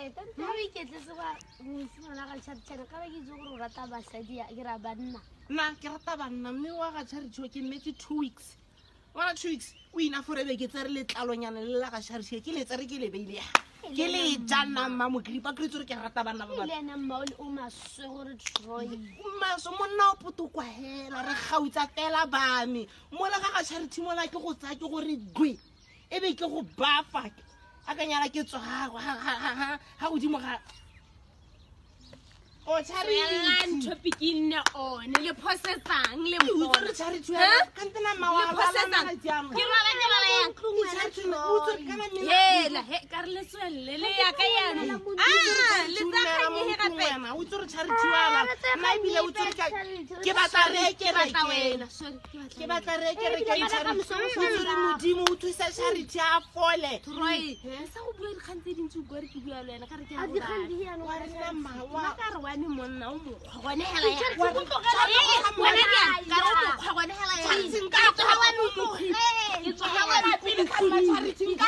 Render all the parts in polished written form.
Troy, tante ga o iketletse wa mosimana ga tšharitšhane ka ba ke itse gore o rata basadi ke ra banna. Nna ke rata banna, mme wa ga Charity ke mmetse 2 weeks, wana 2 weeks o ina forebe. Ke tsere letlalonyana le la ga Charity, ke le tsere, ke le beile ya ke le ja. Nna mma mokripa, ke itse gore ke rata banna ba le ena mmaole o maswe gore Troy. Maso monna o potokwa hela, re gautsa fela bame mola ga ga Charity mola ke go tsaya, ke gore gwe e be ke go bafa a ka nyala ke tswa ga godimo ga o Tswelang Charity. Topic e nne one le phosetsang le Ke utlwe mpona. re Charity Huh? kante na mma wa Le phosetsang. Ke rwala, ke rwala yang? Hela he, ka re le tswelele le ya ka yana. Ah, le tsa kgang he gape. O itse gore Charity wa nna ebile o itse gore ke batla re Ke batla kerekeng. wena. Sorry, ke batla. Ke batla re kerekeng. Ebile Charity ka moso o itse gore Modimo o thusa Charity a fole. Troy, sa go bua dikgang tse dintsi, o bua re ke bua le wena ka re ke a A dikgang robala. di yana. Wa rena mma Nna ka re wane monna o mokgwa gone hela ya. Charity, Wa- o tlogela Eh, go wena ga ke a- ka re o monna. mokgwa gone hela ya. Charity, nka Ke tsoga kgwa wa mokgwi. Ke tsoga wa Pele ka nna Charity, nka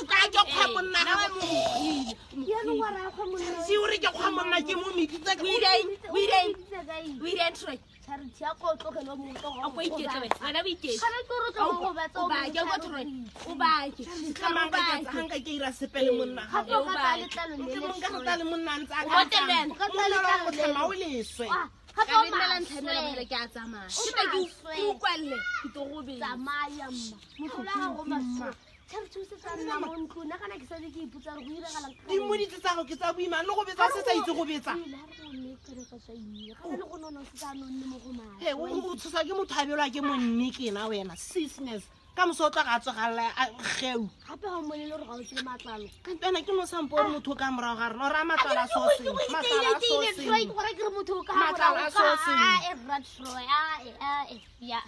ka ke kgwa monna Nna wa gago. mokgwile. Jaanong wa raya kgwa monna. Charity o re ke kgwa monna, ke mo meditse. O ireng? O ireng? O ireng? O ireng, Troy? Charity ya ko tlogele mo tlo. A ko iketle wena. Wena o iketle. Gana ke gore o tlo go gobatsa O o bake, o ko Troy. O bake. Ga nka ke ira sepe le monna Gape gago. o ka tsaya letlalo le Nke le mo nka Troy. rata le monna a ntse a O bote le wena. O ka tsaya letlalo go le tlhama le. o leswe. Ah, gape Ka o re nnela ntlhanela maswe. bogele ke a tsamaya. O Ke tla ke maswe. ke utlwalle, ke tlo go betsa. Tsamaya mma, motho la gago maswe. Charity o setse a nna mo ntlong, nna kana ke sale ke ipotsa gore go iragalang ka eng. Dimoditse tsa gago ke tsa boima le go betsa, se sa itse go betsa. O ile a re go nne kere ka tswa ie ga le go nona o setse a nonne mo go He, o maswe. o tshosa ke motho a belwa ke monne kena wena sisnes ka moso o tla ga tsogalla geu. Gape ga o mmolele gore ga o tseye matlalo. Kante wena ke no sampo ore motho o ka morago ga rena o raya matlalo a soseng, matlalo a soseng. Gore ke re motho o ka Matlalo a morago ka- soseng. Ah, eh, rra Troy, ah, eh, ah, eh, ya.